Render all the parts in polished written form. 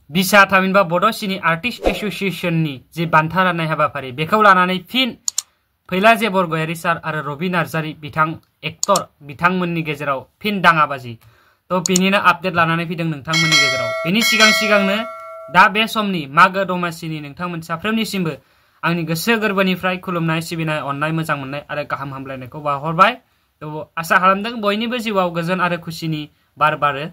बिसा थामिनबा बड' सिनि आर्टिस्ट एसोसिएशननि जे बान्था राननाय हाबाफारि बेखौ लानानै फिन फैला जे बरगयारि सार आरो रबि नार्जारि बिथां एक्टर बिथांमोननि गेजेराव फिन दाङाबाजि तो बेनिनो आपडेट लानानै फैदों नोंथांमोननि गेजेराव बेनि सिगांनो दा बे समनि मागो दमासिनि नोंथांमोन साफ्रोमनिसिमबो आंनि गोसो गोरबोनिफ्राय खुलुमनाय सिबिनाय अननाय मोजां मोननाय आरो गाहाम हामलायनायखौ बावहरबाय तो आसा खालामदों बयनिबो जिउआव गोजोन आरो खुसिनि बार बारो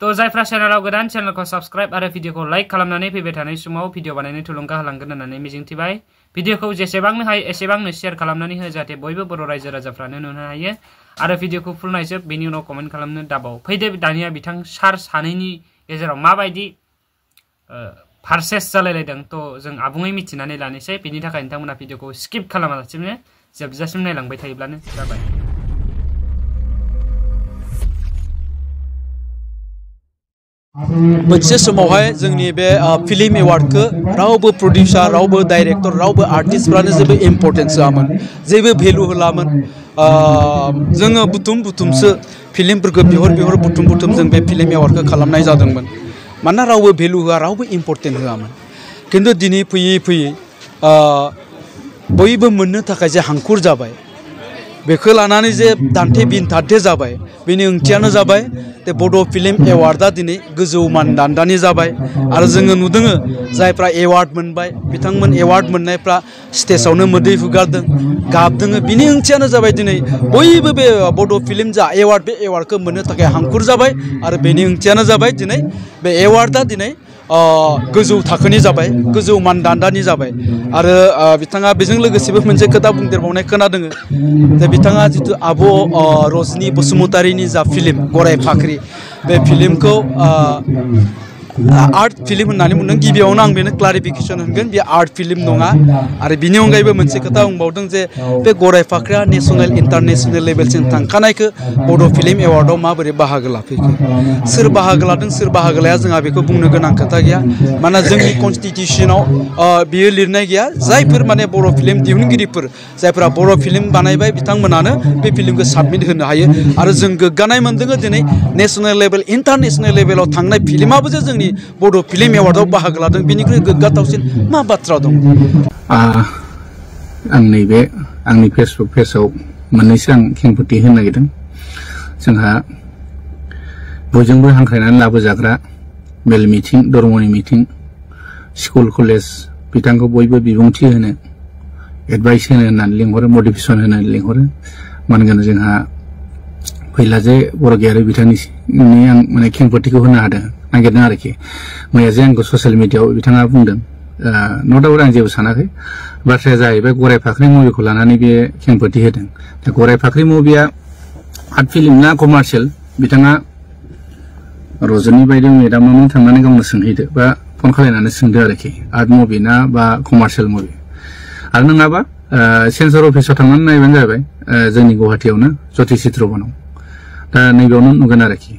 तो जायफ्रा चेनेलाव गोदान चेनेलखौ साबस्क्राइब आरो भिडिअखौ लाइक खालामनानै फैबाय थानाय समाव भिडिअ बानायनो थुलुंगा होलांगोन होननानै मिजिंथिबाय भिडिअखौ जेसेबांनो हायो एसेबांनो शेयार खालामनानै हो जाहाथे बयबो बर' रायजो राजाफ्रानो नुनो हायो आरो भिडिअखौ फुल नायजोब बेनि उनाव कमेन्ट खालामनो दाबाव फैदो दानिया बिथां सार सानैनि गेजेराव माबायदि फारसेस जालायलायदों तो जों आबुङै मिथिनानै लानोसै बेनि थाखाय नोंथांमोना भिडिअखौ स्किप खालामालासिनो जोबजासिम नायलांबाय थायोब्लानो जाबाय मोनसे समावहाय जोंनि बे फिल्म एवार्डखौ रावबो प्रडिउसार रावबो डाइरेक्टर रावबो आर्टिस्टफ्रानो जेबो इम्पर्टेन्स होआमोन जेबो भेलु होलामोन जोङो बुथुमसो फिल्मफोरखौ बिहर बुथुम जों बे फिल्म एवार्डखौ खालामनाय जादोंमोन मानोना रावबो भेलु होआ रावबो इम्पर्टेन्ट होआमोन खिन्थु दिनै फैयै बयबो मोननो थाखाय जे हांखुर जाबाय बेखौ लानानै जे दान्थे बिनथान्थे जाबाय बेनि ओंथियानो जाबाय बे बड' फिल्म एवार्डआ दिनै गोजौ मानदान्दानि जाबाय आरो जोङो नुदों जायफ्रा एवार्ड मोनबाय बिथांमोन एवार्ड मोननायफ्रा स्टेजावनो मोदै हुगारदों गाबदों बिनि ओंथियानो जाबाय दिनै बयबो बे बड' फिल्म जा एवार्ड बे एवार्डखौ मोननो थाखाय हांखुर जाबाय आरो बेनि ओंथियानो जाबाय दिनै बे एवार्डआ दिनै गोजौ थाखोनि जाबाय गोजौ मानदान्दानि जाबाय आरो बिथाङा बेजों लोगोसेबो मोनसे खोथा बुंदेरबावनाय खोनादों जे बिथाङा जितु आब' रजनि बसुमतारीनि जा फिल्म गराय फाख्रि बे फिल्मखौ आर्ट फिल्म होननानै बुंदों गिबियावनो आं बेनो क्लारिफिकेसन होगोन बे आर्ट फिल्म नङा आरो बिनि अनगायैबो मोनसे खोथा बुंबावदों जे बे गराय फाख्रिया नेशनेल इन्टारनेशनेल लेभेलसिम थांखानायखौ बड' फिल्म एवार्डआव माबोरै बाहागो लाफैखो सोर बाहागो लादों सोर बाहागो लाया जोंहा बेखौ बुंनो गोनां खोथा गैया मानोना जोंनि कनस्टिटिउसनाव बियो लिरनाय गैया जायफोर माने बर' फिल्म दिहुनगिरिफोर जायफोरा बर' फिल्म बानायबाय बिथांमोनानो बे फिल्मखौ साबमिट होनो हायो आरो जों गोग्गानाय मोनदों दिनै नेशनेल लेभेल इन्टारनेशनेल लेभेलाव थांनाय फिल्माबो जे जोंनि बड' फिल्म एवार्डआव बाहागो लादों बेनिख्रुइ गोग्गाथावसिन मा बाथ्रा दं आंनि फेसबुक पेजाव मोननैसो आं खेंफोरथि होनो नागिरदों जोंहा बयजोंबो हांख्रायनानै लाबोजाग्रा मेल मिटिं धर्मनि मिटिं स्कुल कलेज बिथांखौ बयबो बिबुंथि होनो एडभाइस होनो होननानै लिंहरो मटिभेसन होनो लिंहरो मानोना जोंहा फैला जे बरगयारि बिथांनि आं माने खेंफोरथिखौ होनो हादों नागिरदों आरोखि मैया जे आंखौ ससियेल मिडियाआव बिथाङा बुंदों न' डाउट आं जेबो सानाखै बाथ्राया जाहैबाय गराय फाख्रि मुभिखौ लानानै बे खेंफोरथि होदों दा गराय फाख्रि मुभिया आर्ट फिल्म ना कमार्शियेल बिथाङा रजनी बायदि मेदामावनो थांनानै गावनो सोंहैदो बा फन खालायनानै सोंदो आरोखि आर्ट मुभि ना बा कमार्शियेल मुभि आरो नङाबा सेन्सर अफिसाव थांनानै नायबानो जाबाय जोंनि गुवाहाटीयावनो ज्योति चित्रबनाव दा नैबेयावनो नुगोन आरोखि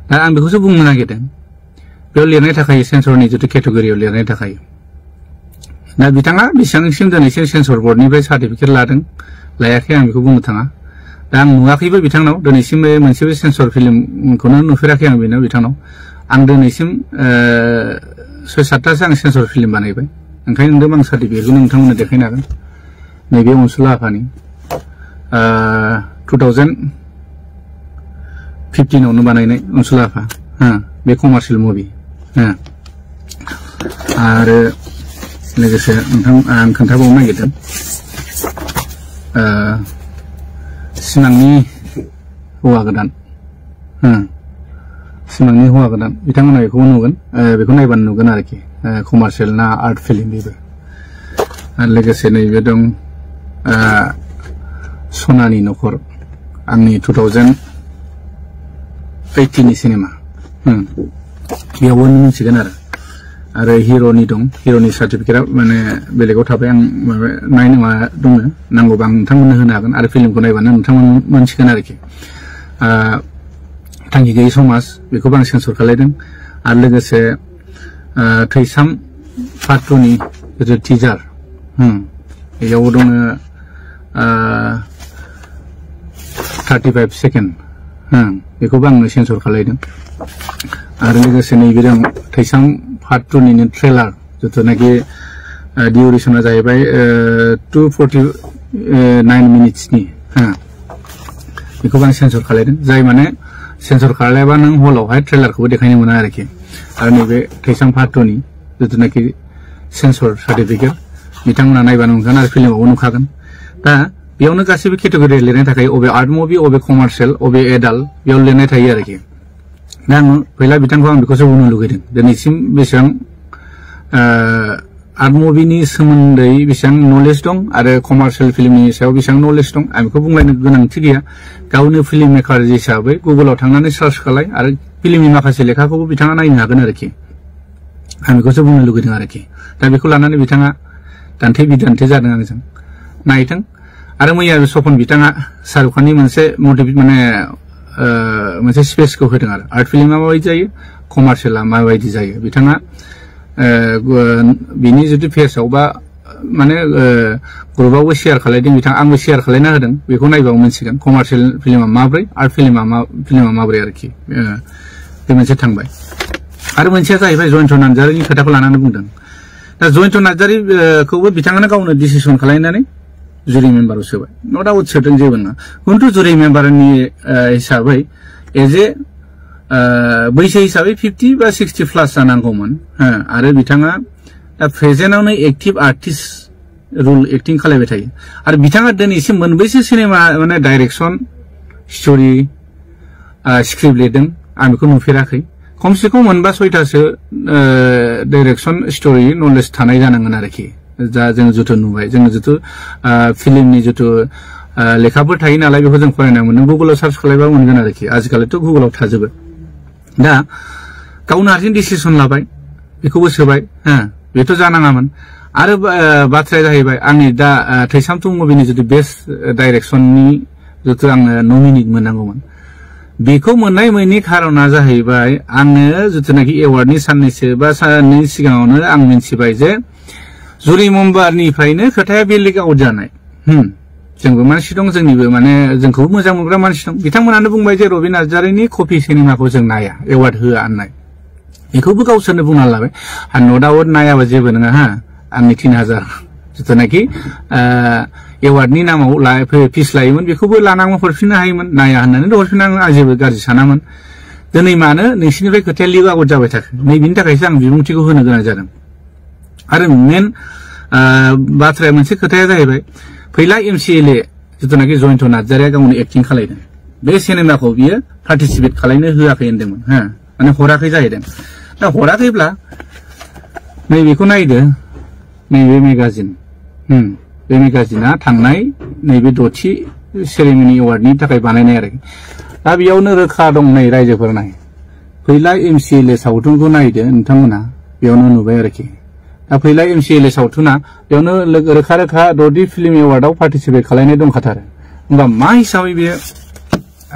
दा आं बेखौसो बुंनो नागिरदों बेयाव लिरनाय थाखाय सेन्सरनि जितु केटेगरियाव लिरनाय थाखाय दा बिथाङा बेसेबांसिम दिनैसिम सेन्सर बर्डनिफ्राय सार्टिफिकेट लादों लायाखै आं बेखौ बुंनो थाङा दा आं नुवाखैबो बिथांनाव दिनैसिमबो मोनसेबो सेन्सर फिल्मखौनो नुफेराखै आं बेनाव बिथांनाव आं दिनैसिम 6-7थासो आं सेन्सर फिल्म बानायबाय ओंखायनो नुदों आं सार्टिफिकेटखौ नोंथांमोननो देखायनो हागोन नैबे अनसुला आफानि 2015आवनो बानायनाय अनसुला आफा बे कमार्शियेल मुभि आरो लोगोसे नोंथां आं खोन्थाबावनो नागिरदों सिमांनि हौवा गोदान सिमांनि हौवा गोदान बिथांमोना बेखौबो नुगोन बेखौ नायबानो नुगोन आरोखि कमार्शियेल ना आर्ट फिल्म बेबो आरो लोगोसे नैबे दं सनानि न'खर आंनि 2018नि सिनेमा बेयावबो मिथिगोन आरो हिर'नि दं हिर'नि सार्टिफिकेटआ माने बेलेगाव थाबाय आं नायनो मा दङ नांगौबा आं नोंथांमोननो होनो हागोन आरो फिल्मखौ नायबानो नोंथांमोन मोनसिगोन आरोखि थांखि गैयै समाज बेखौबो आं सेन्सर खालायदों आरो लोगोसे थैसाम पार्ट 2नि जितु टिजार बेयावबो दङ 35 सेकेन्ड बेखौबो आंनो सेन्सर खालायदों आरो लोगोसे नैबे दं थैसाम पार्ट 2 नि ट्रेलार जिथुनाखि डिउरेसना जाहैबाय 249 मिनिट्सनि बेखौ आं सेन्सर खालायदों जाय माने सेन्सर खालायबा नों हलावहाय ट्रेलारखौबो देखायनो मोना आरोखि आरो नैबे थैसाम पार्ट 2 नि जिथुनाखि सेन्सर सार्टिफिकेट बिथांमोना नायबा नुगोन आरो फिल्मावबो नुखागोन दा बेयावनो गासैबो केटेगरि लिरनाय थाखाय अबे आर्ट मुभि अबे कमार्शियेल अबे एडाल्ट बेयाव लिरनाय थायो आरोखि दा आं पहिला बिथांखौ आं बेखौसो बुंनो लुगैदों दिनैसिम बेसेबां आर्ट मुभिनि सोमोन्दै बेसेबां नलेज दं आरो कमार्शियेल फिल्मनि सायाव बेसेबां नलेज दं आं बेखौ बुंलायनो गोनांथि गैया गावनो फिल्म मेकार हिसाबै गुगोलाव थांनानै सार्च खालाय आरो फिल्मनि माखासे लेखाखौबो बिथाङा नायनो हागोन आरोखि आं बेखौसो बुंनो लुगैदों आरोखि दा बेखौ लानानै बिथाङा दान्थे बिदान्थे जादों आंजों नायथों आरो मैया सपन बिथाङा शाहरुख खाननि मोनसे मटिभेट माने मोनसे स्पेसखौ होदों आरो आर्ट फिल्मा माबायदि जायो कमार्शियेला माबायदि जायो बिथाङा बिनि जुदि पेजआव बा माने ग्रुपआवबो शेयार खालायदों बिथाङा आंबो शेयार खालायना होदों बेखौ नायबाबो मोनसिगोन कमार्शियेल फिल्मा माब्रै आर्ट फिल्मा माब्रै आरोखि बे मोनसे थांबाय आरो मोनसेया जाहैबाय जयन्त नार्जारिनि खोथाखौ लानानै बुंदों दा जयन्त नार्जारिखौबो बिथाङानो गावनो डिसिसन खालायनानै जुरि मेम्बाराव सोबाय न' डाउट सोदों जेबो नङा खिन्थु जुरि मेम्बारनि हिसाबै एज ए बैसो हिसाबै 50 बा 60 प्लास जानांगौमोन आरो बिथाङा दा प्रेजेन्टआवनो एक्टिभ आर्टिस्ट रुल एक्टिं खालायबाय थायो आरो बिथाङा दिनैसिम मोनबैसो सिनेमा माने डाइरेक्सन स्ट'रि स्क्रिप्ट लिरदों आं बेखौ नुफेराखै खमसे खम मोनबा 6थासो डाइरेक्सन स्ट'रि नलेज थानाय जानांगोन आरोखि जा जों जुथु नुबाय जोङो जुथु फिल्मनि जुथु लेखाफोर थायो नालाय बेखौ जों फरायना मोनो गुगोलाव सार्च खालायबा मोनगोन आरोखि आजिखालिथ' गुगोलाव थाजोबो दा गावनो हारसिं डिसिसन लाबाय बेखौबो सोबाय बेथ' जानाङामोन आरो बाथ्राया जाहैबाय आंनि दा थैसाम 2 मुभिनि जुथु बेस्ट डाइरेक्सननि जुथु आङो नमिनेट मोननांगौमोन बेखौ मोननाय मोननि खारना जाहैबाय आङो जिथुनाखि एवार्डनि साननैसो बा साननै सिगाङावनो आं मिन्थिबाय जे जुरि मेम्बारनिफ्रायनो खोथाया बेलेग आउट जानाय जोंबो मानसि दं जोंनिबो माने जोंखौबो मोजां मोनग्रा मानसि दं बिथांमोनानो बुंबाय जे रबि नार्जारिनि कपि सिनेमाखौ जों नाया एवार्ड होआ होननाय बेखौबो गावसोरनो बुंना लाबाय आरो न' डाउट नायाबा जेबो नङा आंनि 3000 जिथुनाखि एवार्डनि नामाव फिस लायोमोन बेखौबो लानांगौ हरफिननो हायोमोन नाया होननानै हरफिननाङो आं जेबो गाज्रि सानामोन दिनै मानो नोंसिनिफ्राय खोथाया लिक आउट जाबाय थाखो नैबेनि थाखायसो आं बिबुंथिखौ होनो गोनां जादों आरो मेन बाथ्राया मोनसे खोथाया जाहैबाय फैला एमसिएलए जिथुनाखि जयन्त नार्जारिया गावनो एक्टिं खालायदों बे सिनेमाखौ बियो पार्टिसिपेट खालायनो होआखै होनदोंमोन माने हराखै जाहैदों दा हराखैब्ला नैबेखौ नायदो नैबे मेगाजिन बे मेगाजिना थांनाय नैबे 6थि सेरेमनि एवार्डनि थाखाय बानायनाय आरोखि दा बेयावनो रोखा दं नै रायजोफोर नाय फैला एमसिएलए सावथुनखौ नायदो नोंथांमोना बेयावनो नुबाय आरोखि दा फैला एमसिएलए सावथुना बेयावनो रोखा रोखा 6थि फिल्म एवार्डआव पार्टिसिपेट खालायनाय दंखाथारो होमबा मा हिसाबै बेयो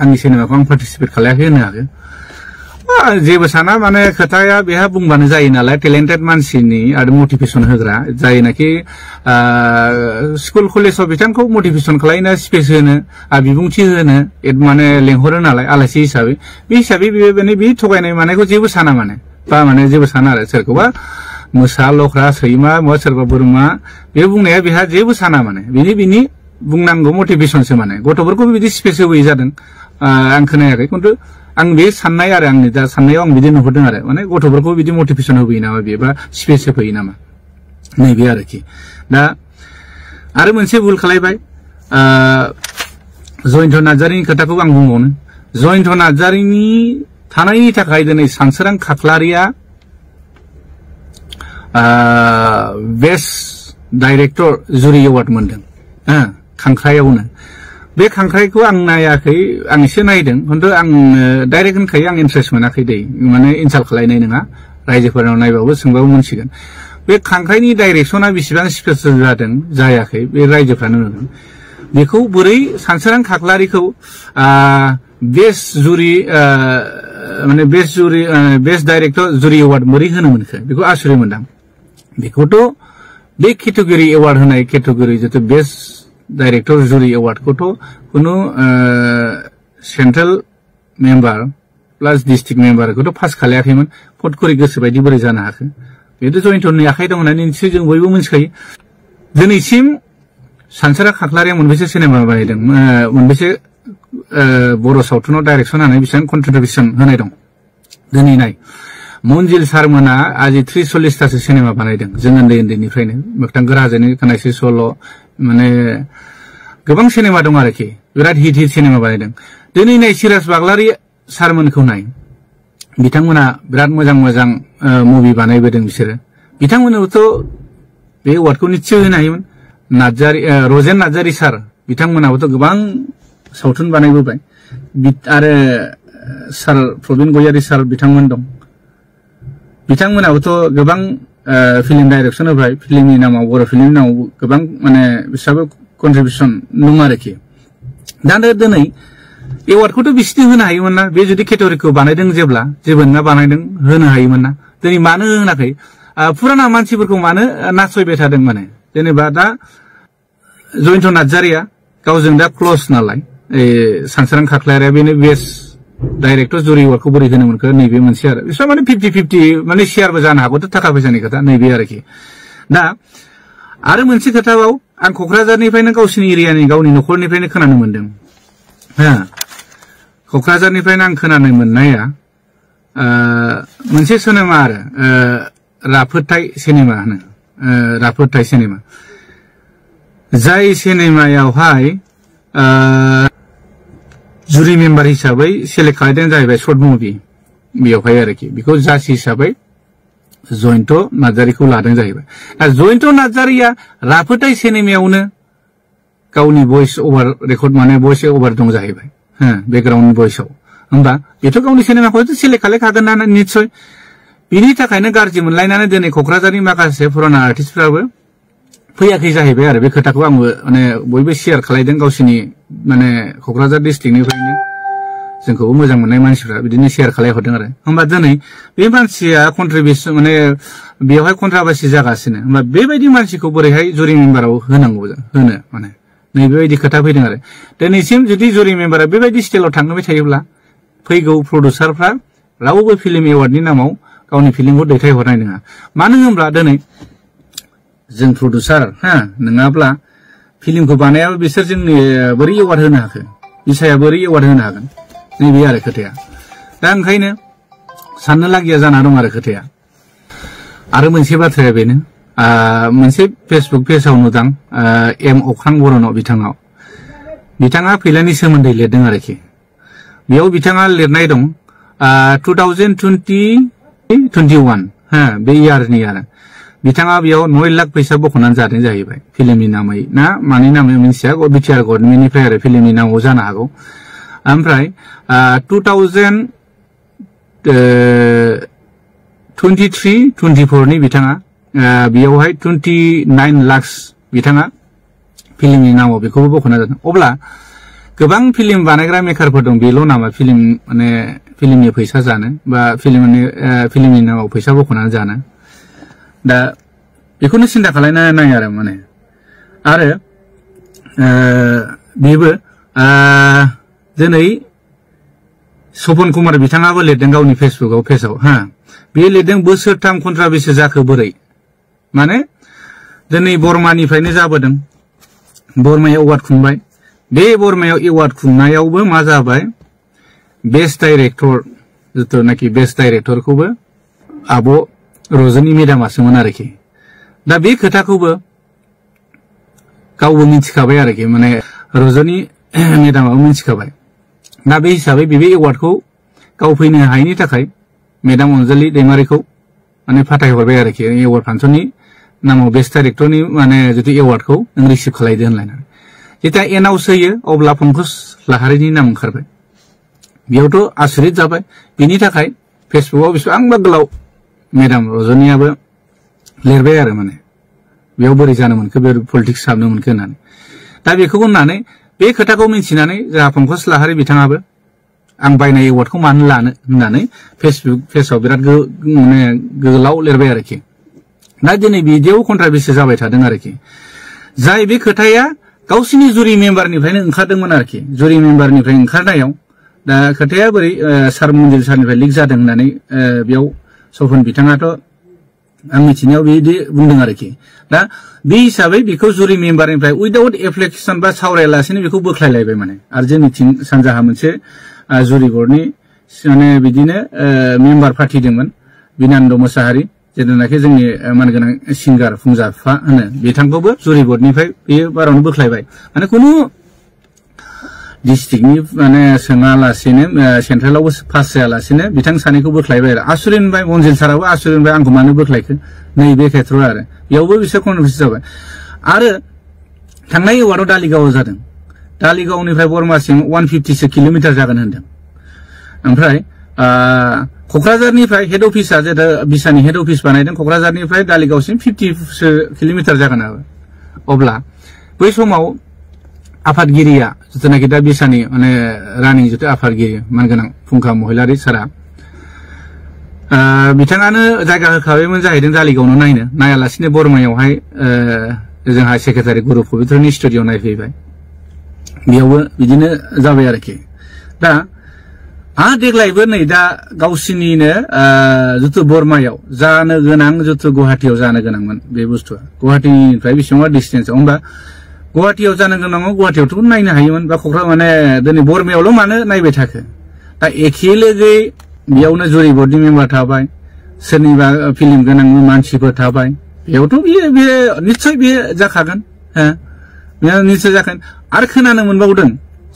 आंनि सिनेमाखौ आं पार्टिसिपेट खालायाखै होनो हागोन जेबो साना माने खोथाया बेहा बुंबानो जायो नालाय टेलेन्टेड मानसिनि आरो मटिभेसन होग्रा जायनाखि स्कुल कलेजाव बिथांखौ मटिभेसन खालायनो स्पेस होनो बिबुंथि होनो माने लेंहरो नालाय आलासि हिसाबै बे हिसाबै बे थगायनाय मानायखौ जेबो साना माने बा माने जेबो साना आरो सोरखौबा मोसा लख्रा सैमा मा सोरबा बोरमा बे बुंनाया बेहा जेबो साना माने बिनि बुंनांगौ मटिभेसनसो माने गथ'फोरखौ बिदि स्पेस होबोयै जादों आं खोनायाखै खिन्थु आं बे साननाय आरो आंनि दा साननायाव आं बिदि नुहुरदों आरो माने गथ'फोरखौ बिदि मटिभेसन होबोयो नामा बेबा स्पेस होफैयो नामा नैबे आरोखि दा आरो मोनसे भुल खालायबाय जयन्त नार्जारिनि खोथाखौ आं बुंबावनो जयन्त नार्जारिनि थानायनि थाखाय दिनै सानसोरां खाख्लारिया बेस्ट डाइरेक्टर जुरि एवार्ड मोनदों खांख्रायावनो बे खांख्राइखौ आं नायाखै आं एसे नायदों खिन्थु आं डाइरेक्ट होनखायो आं इन्ट्रेस्ट मोनाखै दै माने इनसाल्ट खालायनाय नङा रायजोफोरनाव नायबाबो सोंबाबो मोनसिगोन बे खांख्राइनि डाइरेक्सना बेसेबां स्पेसियल जादों जायाखै बे रायजोफ्रानो नुदों बेखौ बोरै सानसोरां खाख्लारिखौ बेस्ट जुरि माने बेस्ट डाइरेक्टर जुरि एवार्ड बोरै होनो मोनखो बेखौ आसुरि मोनदां बेखौथ' बे केटेगरि एवार्ड होनाय केटेगरि जितु बेस्ट डाइरेक्टर जुरि एवार्डखौथ' कुनु सेन्ट्रेल मेम्बार प्लास डिस्ट्रिक्ट मेम्बारखौथ' पास खालायाखैमोन फट करि गोसो बायदि बोरै जानो हाखो बेथ' जयन्तनि आखाइ दं होननानै निश्चय जों बयबो मिथिखायो दिनैसिम सानसोरा खाख्लारिया मोनबेसे सिनेमा बानायदों मोनबेसे बर' सावथुनाव डाइरेक्सन होनानै बेसेबां कन्ट्रिबिउसन होनाय दं दिनै नाय मन्जिल सारमोना आज 40-40तासो सिनेमा बानायदों जों उन्दै उन्दैनिफ्रायनो मोगथां गोराजोंनि खोनायसे सल' माने गोबां सिनेमा दं आरोखि बिराद हिट सिनेमा बानायदों दिनै नाय सिराज बाग्लारि सारमोनखौ नाय बिथांमोना बिराद मोजां मोजां मुभि बानायबोदों बिसोरो बिथांमोननोथ' बे एवार्डखौ निश्चय होनो हायोमोन नार्जारी रजेन नार्जारी सार बिथांमोनाबोथ' गोबां सावथुन बानायबोबाय आरो सार प्रबिन गयारी सार बिथांमोन दं बिथांमोनाबोथ' गोबां फिल्म डाइरेक्सन होबाय फिल्मनि नामाव बर' फिल्मनि नामाव गोबां माने बिसोरबो कन्ट्रिबिउसन दं आरोखि दा दिनै एवार्डखौथ' बिसिनो होनो हायोमोन ना बे जुदि केटेगरिखौ बानायदों जेब्ला जेबो नङा बानायदों होनो हायोमोन ना दिनै मानो होनाखै फुराना मानसिफोरखौ मानो नासयबाय थादों माने जेनेबा दा जयन्त नार्जारिया गावजों दा क्लस नालाय सानसोरां खाख्लारिया बेनो बेस्ट डाइरेक्टर जुरि एवार्डखौ बोरै होनो मोनखो नैबे मोनसे आरो बिसोर माने 50-50 माने शेयारबो जानो हागौथ' थाखा फैसानि खोथा नैबे आरोखि दा आरो मोनसे खोथाबाव आं क'क्राझारनिफ्रायनो गावसिनि एरियानि गावनि न'खरनिफ्रायनो खोनानो मोनदों क'क्राझारनिफ्रायनो आं खोनानो मोननाया मोनसे सिनेमा आरो राफोदथाय सिनेमा होनो राफोदथाय सिनेमा जाय सिनेमायावहाय जुरि मेम्बार हिसाबै सेलेक्ट खालामदों जाहैबाय शर्ट मुभि बेयावहाय आरोखि बेखौ जाज हिसाबै जयन्त नार्जारिखौ लादों जाहैबाय जयन्त नार्जारिया राफोदथाय सिनेमायावनो गावनि भइस ओभार रेकर्ड माने भइस ओभार दं जाहैबाय बेकग्राउन्ड भइसआव होमबा बेथ' गावनि सिनेमाखौ सेलेक्ट खालामखागोन ना निश्चय बिनि थाखायनो गाज्रि मोनलायनानै दिनै क'क्राझारनि माखासे पुराना आर्टिस्टफ्राबो फैयाखै जाहैबाय आरो बे खोथाखौ आंबो माने बयबो शेयार खालायदों गावसिनि माने क'क्राझार डिस्ट्रिक्टनिफ्रायनो जोंखौबो मोजां मोननाय मानसिफ्रा बिदिनो शेयार खालायहरदों आरो होमबा दिनै बे मानसिया कन्ट्रिबिउसन माने बेवहाय कन्ट्राभार्सि जागासिनो होमबा बेबायदि मानसिखौ बोरैहाय जुरि मेम्बाराव होनांगौ होनो माने नैबेबायदि खोथा फैदों आरो दिनैसिम जुदि जुरि मेम्बारा बेबायदि स्टाइलाव थांबाय थायोब्ला फैगौ प्रडिउसारफ्रा रावबो फिल्म एवार्डनि नामाव गावनि फिल्मखौ दैथायहरनाय नङा मानो होनब्ला दिनै जों प्रडिउसार नङाब्ला फिल्मखौ बानायाबा बिसोर जोंनि बोरै एवार्ड होनो हाखो बिसाया बोरै एवार्ड होनो हागोन नैबे आरो खोथाया दा ओंखायनो साननो लागिया जाना दं आरो खोथाया आरो मोनसे बाथ्राया बेनो मोनसे फेसबुक पेजाव नुदां एम अख्रां बर'नाव बिथाङा फैलानि सोमोन्दै लिरदों आरोखि बेयाव बिथाङा लिरनाय दं 2021 बे इयारनि आरो बिथाङा बेयाव 9 लाख फैसा बख'नानै जादों जाहैबाय फिल्मनि नामै ना मानि नामै मिथिया बिटिआर गभर्नमेन्टनिफ्राय आरो फिल्मनि नामाव जानो हागौ ओमफ्राय 2023-24 नि बिथाङा बेयावहाय 29 लाख बिथाङा फिल्मनि नामाव बेखौबो बख'ना जादों अब्ला गोबां फिल्म बानायग्रा मेकारफोर दं बेल' नामा फिल्म माने फिल्मनि फैसा जानो बा फिल्मनि नामाव फैसा बख'नानै जानो दा बेखौनो सिन्था खालायनानै नाय आरो माने आरो बेबो दिनै सपन कुमार बिथाङाबो लिरदों गावनि फेसबुकाव पेजाव बे लिरदों बोसोरथाम कन्ट्राभार्सि जाखो बोरै माने दिनै बर्मानिफ्रायनो जाबोदों बर्मायाव एवार्ड खुंबाय बे बर्मायाव एवार्ड खुंनायावबो मा जाबाय बेस्ट डाइरेक्टर जिथुनाखि बेस्ट डाइरेक्टरखौबो आब' रजनी मेदामासोमोन आरोखि दा बे खोथाखौबो गावबो मिथिखाबाय आरोखि माने रजनी मेदामाबो मिथिखाबाय दा बे हिसाबै बे एवार्डखौ गाव फैनो हायैनि थाखाय मेदाम अनजालि दैमारिखौ माने फाथायहरबाय आरोखि एवार्ड फांसननि नामाव बेस्ट डाइरेक्टरनि माने जितु एवार्डखौ नों रिसिभ खालायदो होनलायनानै जेब्ला एनाउन्स होयो अब्ला पंकज लाहारिनि नाम ओंखारबाय बेयावथ' आसरित जाबाय बिनि थाखाय फेसबुकाव बेसेबांबा गोलाव मेदाम रजनीयाबो लिरबाय आरो माने बेयाव बोरै जानो मोनखो बे पलिटिक्स हाबनो मोनखो होननानै दा बेखौ होननानै बे खोथाखौ मिथिनानै जोंहा पंकज लाहारि बिथाङाबो आं बायनाय एवार्डखौ मानो लानो होननानै फेसबुक पेजाव बिराद माने गोलाव लिरबाय आरोखि दा दिनै बिदियाव कन्ट्राभार्सि जाबाय थादों आरोखि जाय बे खोथाया गावसिनि जुरि मेम्बारनिफ्रायनो ओंखारदोंमोन आरोखि जुरि मेम्बारनिफ्राय ओंखारनायाव दा खोथाया बोरै सार मन्दिर सारनिफ्राय लिक जादों होननानै बेयाव सपन बिथाङाथ' आं मिथिनायाव बिदि बुंदों आरोखि दा बे हिसाबै बेखौ जुरि मेम्बारनिफ्राय उइदाउट एप्लिकेसन बा सावरायालासिनो बेखौ बोख्लायलायबाय माने आरो जोंनिथिं सानजाहा मोनसे जुरि बर्डनि माने बिदिनो मेम्बार फाथिदोंमोन बिनान्द मोसाहारि जेनाखि जोंनि मानगोनां सिंगार फुंजाफा होनो बिथांखौबो जुरि बर्डनिफ्राय बेयो बारावनो बोख्लायबाय माने खुनु डिस्ट्रिक्टनि माने सोङालासिनो सेन्ट्रेलावबो पास जायालासिनो बिथां सानैखौ बोख्लायबाय आरो आसुरिन मोनबाय मन्जिल साराबो आसुरिन मोनबाय आंखौ मानो बोख्लायखो नैबे खेथ्रआव आरो बेयावबो बिसोर कनफ्यूज जाबाय आरो थांनाय एवार्डआव दालिगावआव जादों दालिगावनिफ्राय बरमासिम 150 किल'मिटार जागोन होनदों ओमफ्राय क'क्राझारनिफ्राय हेड अफिसा जेदा बिसानि हेड अफिस बानायदों क'क्राझारनिफ्राय दालिगावसिम 50 किल'मिटार जागोन आरो अब्ला बै समाव आफादगिरिया जिथुनाखि दा बिसानि माने रानिं जिथु आफादगिरि मानगोनां फुंखा महिलारि सारा बिथाङानो जायगा होखाबायमोन जाहैदों दालिगावनो नायनो नायालासिनो बरमायावहाय जोंहा सेक्रेटारि गुरु पबित्रनि स्टुडिअ नायफैबाय बेयावबो बिदिनो जाबाय आरोखि दा देग्लायबो नै दा गावसिनिनो जिथु बरमायाव जानो गोनां जिथु गुवाहाटियाव जानो गोनांमोन बे बुस्थुआ गुवाहाटिनिफ्राय बेसेबां डिस्टेन्सआव होमबा गुवाहाटियाव जानो गोनाङाव गुवाहाटियावथ' नायनो हायोमोन बा क'क्राझार माने दिनै बरमायावल' मानो नायबाय थाखो दा एखे लोगोयै बेयावनो जुरि बर्डनि मेम्बार थाबाय सोरनिबा फिल्म गोनां मानसिफोर थाबाय बेयावथ' बे निस्सय बे जाखागोन हो निस्सय जागोन आरो खोनानो मोनबावदों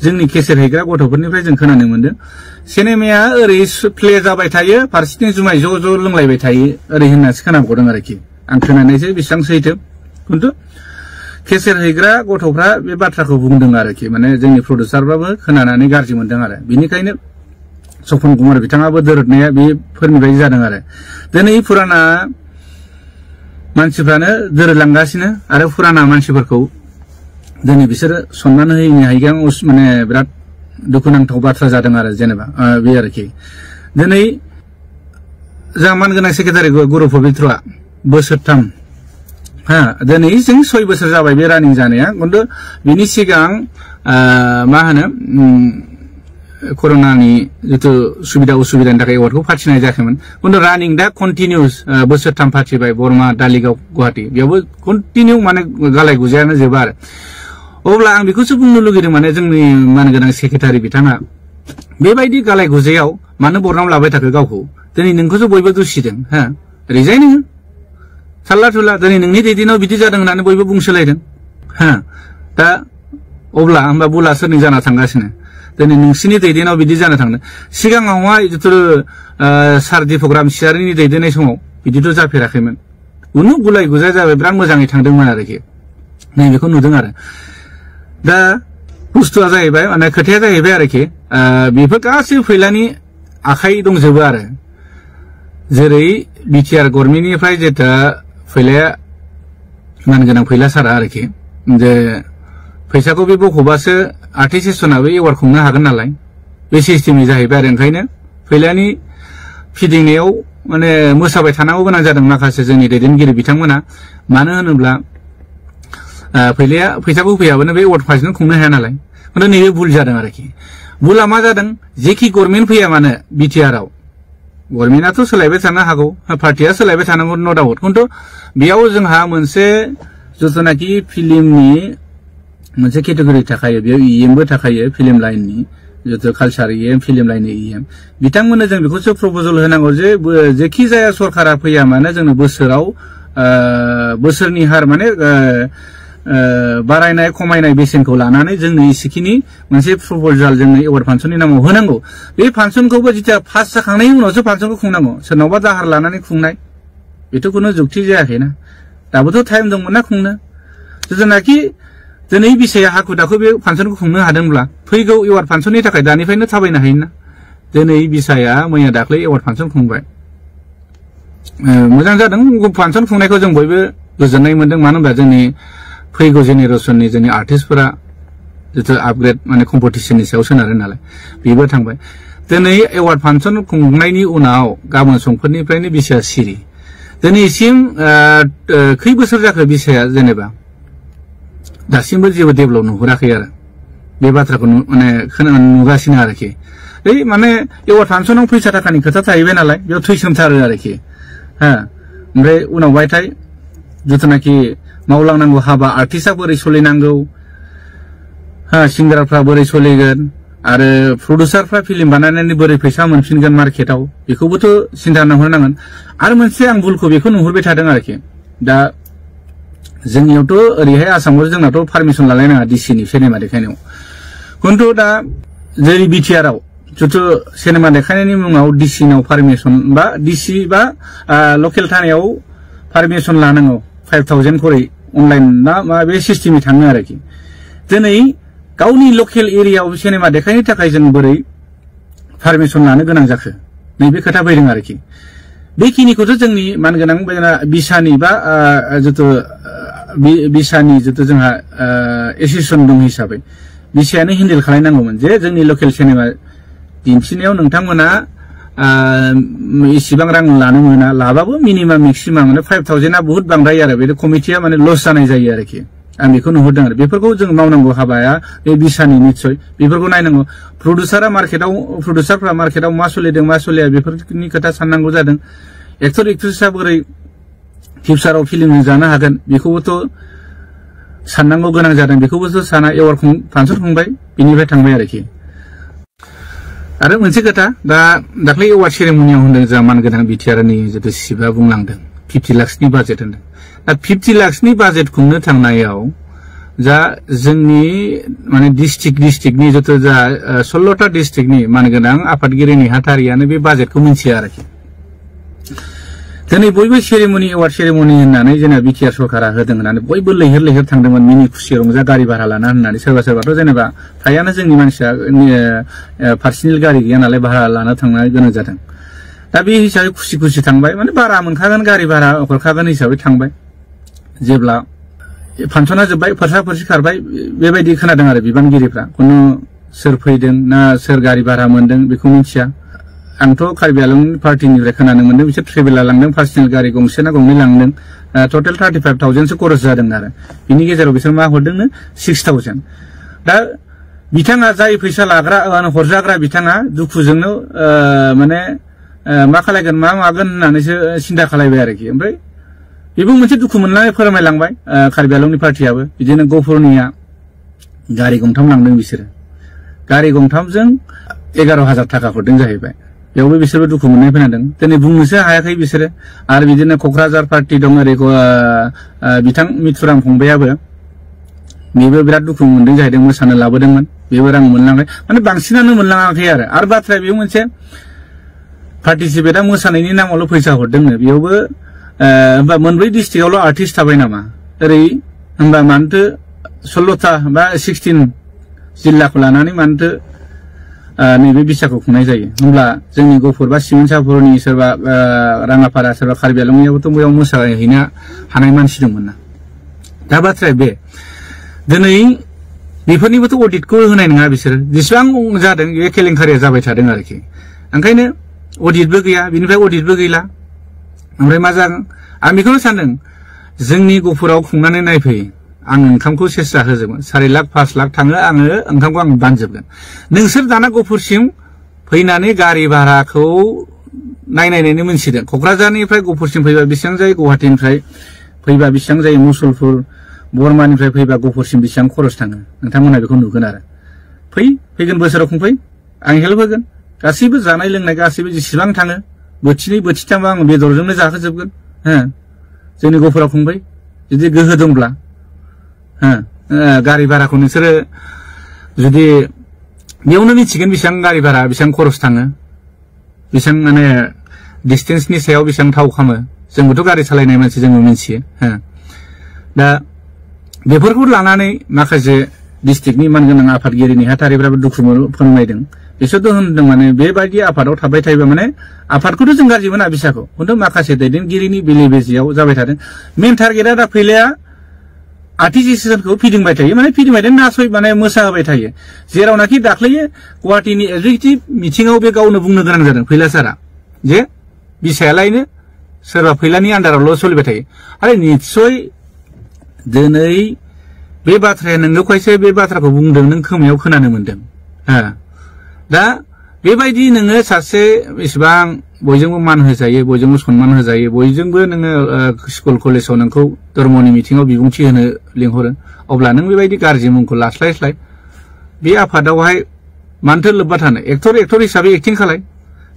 जोंनि केसेट हैग्रा गथ'फोरनिफ्राय जों खोनानो मोनदों सिनेमाया ओरै प्ले जाबाय थायो फारसेथिं जुमाय ज' ज' लोंलायबाय थायो ओरै होननासो खोनाबावदों आरोखि आं खोनानायसो बेसेबां सैथो खिन्थु केसेट हैग्रा गथ'फ्रा बे बाथ्राखौ बुंदों आरोखि माने जोंनि प्रडिउसारफ्राबो खोनानानै गाज्रि मोनदों आरो बेनिखायनो सपन कुमार बिथाङाबो दोरदनाया बेफोरनिफ्राय जादों आरो दिनै फुराना मानसिफ्रानो दोरदलांगासिनो आरो फुराना मानसिफोरखौ दिनै बिसोरो सनमान होयैनि हायगां माने बिराद दुखुनांथाव बाथ्रा जादों आरो जेनेबा बे आरोखि दिनै जोंहा मानगोनां सेक्रेटारि गुरु पबित्रआ बोसोरथाम दिनै जों 6 बोसोर जाबाय बे रानिं जानाया खिन्थु बिनि सिगां मा होनो कर'नानि जिथु सुबिदा उसुबिदानि थाखाय एवार्डखौ फाथिनाय जायाखैमोन खिन्थु रानिं दा कन्टिनिउस बोसोरथाम फाथिबाय बरमा दालिगाव गुवाहाटि बेयावबो कन्टिनिउ माने गालाय गुजायानो जोबा आरो अब्ला आं बेखौसो बुंनो लुगैदों माने जोंनि मानगोनां सेक्रेटारि बिथाङा बेबायदि गालाय गुजायाव मानो बरनाम लाबाय थाखो गावखौ दिनै नोंखौसो बयबो दुसिदों ओरैजाय नोङो साल्ला थुला दिनै नोंनि दैदेनाव बिदि जादों होननानै बयबो बुंसोलायदों दा अब्ला होमबा बुला सोरनि जाना थांगासिनो दिनै नोंसिनि दैदेनाव बिदि जानो थांदों सिगाङावहाय जिथु सार दिपग्राम सियारिनि दैदेननाय समाव बिदिथ' जाफेराखैमोन उनु गुलाय गुजाय जाबाय बिराद मोजाङै थांदोंमोन आरोखि नैबेखौ नुदों आरो दा बुस्थुआ जाहैबाय माने खोथाया जाहैबाय आरोखि बेफोर गासैबो फैलानि आखाइ दंजोबो आरो जेरै बिटिआर गभर्नमेन्टनिफ्राय जेथा फैलाया मानगोनां फैला सारा आरोखि जे फैसाखौ बे बख'बासो आर्टिस्टनाबो एवार्ड खुंनो हागोन नालाय बे सिस्टेमनि जाहैबाय आरो ओंखायनो फैलानि फिदिंनायाव माने मोसाबाय थानांगौ गोनां जादों माखासे जोंनि दैदेनगिरि बिथांमोना मानो होनोब्ला फैलाया फैसाखौ फैयाबानो बे एवार्ड फांसन खुंनो हाया नालाय खिन्थु नैबे भुल जादों आरोखि भुला मा जादों जेखि गभर्नमेन्ट फैया मानो बिटिआरआव गभर्नमेन्टआथ' सोलायबाय थानो हागौ पार्टिया सोलायबाय थानांगौ न' डाउट खिन्थु बेयाव जोंहा मोनसे जिथुनाखि फिल्मनि मोनसे केटेगरि थाखायो बेयाव इएमबो थाखायो फिल्म लाइननि जितु कालचार इएम फिल्म लाइननि इएम बिथांमोननो जों बेखौसो प्रप'जल होनांगौ जे जेखि जाया सरकारा फैया मानो जोंनो बोसोराव बोसोरनि हार माने बारायनाय खमायनाय बेसेनखौ लानानै जोंनो इसेखिनि मोनसे प्रप'जाल जोंनो एवार्ड फांसननि नामाव होनांगौ बे फांसनखौबो जिथिया पास जाखांनायनि उनावसो फांसनखौ खुंनांगौ सोरनावबा दाहार लानानै खुंनाय बेथ' खुनु जुक्ति जायाखैना दाबोथ' टाइम दंमोन ना खुंनो जेनाखि दिनै बिसाया हाखु दाखु बे फांसनखौ खुंनो हादोंब्ला फैगौ एवार्ड फांसननि थाखाय दानिफ्रायनो थाबायनो हायोना दिनै बिसाया मैया दाख्लै एवार्ड फांसन खुंबाय मोजां जादों फांसन खुंनायखौ जों बयबो गोजोननाय मोनदों मानो होनबा जोंनि फैगौ जेनेरेसननि जोंनि आर्टिस्टफोरा जितु आपग्रेड माने कम्पिटिसननि सायाव सोनारो नालाय बेबो थांबाय दिनै एवार्ड फांसन खुंनायनि उनाव गाबोन समफोरनिफ्रायनो बिसाया सिरि दिनैसिम खै बोसोर जाखो बिसाया जेनेबा दासिमबो जेबो डेभेलप नुहुराखै आरो बे बाथ्राखौ माने नुगासिनो आरोखि बै माने एवार्ड फांसनाव फैसा थाखानि खोथा थाहैबाय नालाय बेयाव थैसोमथारो आरोखि हा ओमफ्राय उनावहायथाय जिथुनाखि मावलांनांगौ हाबा आर्टिस्टआ बोरै सोलिनांगौ हा सिंगारफ्रा बोरै सोलिगोन आरो प्रडिउसारफ्रा फिल्म बानायनानै बोरै फैसा मोनफिनगोन मार्केटाव बेखौबोथ' सिन्था नुहुरनांगोन आरो मोनसे आं भुलखौ बेखौ नुहुरबाय थादों आरोखि दा जोंनियावथ' ओरैहाय आसामाव जोंनाथ' पारमिसन लालायनाङा डिसिनि सिनेमा देखायनायाव खिन्थु दा जेरै बिटिआरआव जिथु सिनेमा देखायनायनि मुङाव डिसिनाव पारमिसन बा डिसि बा लकेल थानायाव पारमिसन लानांगौ 5000 खरै अनलाइन ना मा बे सिस्टेमै थाङो आरोखि दिनै गावनि लकेल एरियायाव सिनेमा देखायनो थाखाय जों बोरै पारमिसन लानो गोनां जाखो नैबे खोथा फैदों आरोखि बेखिनिखौथ' जोंनि मानगोनां बिसानि बा जिथु बिसानि जिथु जोंहा एसोसिएसन दं हिसाबै बिसायानो हेन्डेल खालामनांगौमोन जे जोंनि लकेल सिनेमा दिन्थिनायाव नोंथांमोना इसिबां रां लानो मोना लाबाबो मिनिमाम मेक्सिमाम माने 5000 बहुत बांद्राय आरो बे कमिटिया माने लस जानाय जायो आरोखि आं बेखौ नुहुरदों आरो बेफोरखौ जों मावनांगौ हाबाया बे बिसानि निश्चय बेफोरखौ नायनांगौ प्रडिउसारफ्रा मार्केटाव मा सोलिदों मा सोलिया बेफोरनि खोथा साननांगौ जादों एक्टर एक्ट्रेसआ बोरै फिउचाराव फिल्म जानो हागोन बेखौबोथ' साननांगौ गोनां जादों बेखौबोथ' साना एवार्ड फांसन खुंबाय बेनिफ्राय थांबाय आरोखि आरो मोनसे खोथा दा दाख्लै एवार्ड सेरेमनियाव होनदों जा मानगोनां बिटिआरनि जितु सिबा बुंलांदों 50 लाखनि बाजेट होनदों दा 50 लाखनि बाजेट खुंनो थांनायाव जा जोंनि माने डिस्ट्रिक्टनि जितु जा 16टा डिस्ट्रिक्टनि मानगोनां आफादगिरि नेहाथारियानो बे बाजेटखौ मिथिया आरोखि दिनै बयबो सेरेमनि एवार्ड सेरेमनि होननानै जेनेबा बिटिआर सरकारा होदों होननानै बयबो लैहोर थांदोंमोन मिनि खुसि रंजा गारि भारा लाना होननानै सोरबाथ' जेनेबा फ्रायानो जोंनि मानसिया पार्सनेल गारि गैया नालाय भारा लाना थांनो गोनां जादों दा बे हिसाबै खुसि थांबाय माने भारा मोनखागोन गारि भारा हरखागोन हिसाबै थांबाय जेब्ला फांसना जोब्बाय फोरसा खारबाय बेबायदि खोनादों आरो बिबानगिरिफ्रा खुनु सोर फैदों ना सोर गारि भारा मोनदों बेखौ मिथिया आंथ' कार्बि आंलं पार्टिनिफ्राय खोनानो मोनदों बिसोर ट्रेभेलार लांदों पार्सनेल गारि गंसे ना गंनै लांदों टटेल 35,000 सो खरस जादों आरो बिनि गेजेराव बिसोर मा हरदोंनो 6,000 दा बिथाङा जाय फैसा लाग्रा हरजाग्रा बिथाङा दुखुजोंनो माने मा खालायगोन मा मागोन होननानैसो सिन्था खालायबाय आरोखि ओमफ्राय बेबो मोनसे दुखु मोननानै फोरमायलांबाय कार्बि आंलंनि पार्टियाबो बिदिनो गफुरनिया गारि गंथाम लांदों बिसोरो गारि गंथामजों 11,000 थाखा हरदों जाहैबाय बेयावबो बिसोरबो दुखु मोननाय खोनादों दिनै बुंनोसो हायाखै बिसोरो आरो बिदिनो क'क्राझार पार्टि दं ओरै बिथां मिथुराम फंबायाबो बेबो बिराद दुखु मोनदों जाहैदों मोसानो लाबोदोंमोन बेबो रां मोनलांबाय माने बांसिनानो मोनलाङाखै आरो बाथ्राया बेयाव मोनसे पार्टिसिपेटआ मोसानायनि नामावल' फैसा हरदोंनो बेयावबो होमबा मोनब्रै डिस्ट्रिक्टआवल' आर्टिस्ट थाबाय नामा ओरै होमबा मानोथो 16टा बा 16 जिल्लाखौ लानानै मानोथो नैबे बिसाखौ खुंनाय जायो होमब्ला जोंनि गफुर बा सिमेन्टसापुरनि सोरबा राङापारा सोरबा कार्बि आंलंनियाबोथ' बेयाव मोसाहैनो हानाय मानसि दंमोन ना दा बाथ्राया बे दिनै बेफोरनिबोथ' अडिटखौ होनाय नङा बिसोर जेसेबां जादों बे केलेंकारिया जाबाय थादों आरोखि ओंखायनो अडिटबो गैया बिनिफ्राय अडिटबो गैला ओमफ्राय मा जागोन आं बेखौनो सानदों जोंनि गफुराव खुंनानै नायफै आं ओंखामखौ सेस्रा होजोबगोन 4 लाख 5 लाख थाङो आङो ओंखामखौ आं बानजोबगोन नोंसोर दाना गफुरसिम फैनानै गारि भाराखौ नायनायनो मोनसिदों क'क्राझारनिफ्राय गफुरसिम फैबा बेसेबां जायो गुवाहाटीनिफ्राय फैबा बेसेबां जायो मुसलपुर बर्मानिफ्राय फैबा गफुरसिम बेसेबां खरस थाङो नोंथांमोना बेखौ नुगोन आरो फैगोन बोसोराव खुंफै आं हेल्प होगोन गासैबो जानाय लोंनाय गासैबो जेसेबां थाङो बोथिनै बोथिथामबा आं बेदरजोंनो जाहोजोबगोन जोंनि गफुराव खुंफै जुदि गोहो दंब्ला गारि भाराखौ नोंसोरो जुदि बेयावनो मिथिगोन बेसेबां गारि भारा बेसेबां खरस थाङो बेसेबां माने डिस्टेन्सनि सायाव बेसेबां थाव खामो जोंबोथ' गारि सालायनाय मानसि जोंबो मिथियो दा बेफोरखौ लानानै माखासे डिस्ट्रिक्टनि मानगोनां आफादगिरि नेहाथारिफ्राबो दुखु फोरमायदों बिसोरथ' होनदों माने बेबायदि आफादाव थाबाय थायोबा माने आफादखौथ' जों गाज्रि मोना बिसाखौ खिन्थु माखासे दैदेनगिरिनि बेले बेजेयाव जाबाय थादों मेन टारगेटआ दा फैलाया आर्टिस्टखौ फिदिंबाय थायो माने फिदिंबाय नासय माने मोसाहोबाय थायो जेरावनाखि दाख्लैयो गुवाहाटीनि एगजिकिउटिभ मिटिंआव बे गावनो बुंनो गोनां जादों फैला सारा जे बिसायालायनो सोरबा फैलानि आन्दारावल' सोलिबाय थायो आरो निस्सय दिनै बे बाथ्राया नोंगौखायसो बे बाथ्राखौ बुंदों नों खोमायाव खोनानो मोनदों दा बेबायदि नोङो सासे बेसेबां बयजोंबो मान होजायो बयजोंबो सन्मान होजायो बयजोंबो नोङो स्कुल कलेजाव नोंखौ धर्मनि मिटिङाव बिबुंथि होनो लिंहरो अब्ला नों बेबायदि गाज्रि मुंखौ लास्लायस्लाय बे आफादावहाय मानोथो लोब्बा थानो एक्टर हिसाबै एक्टिं खालाय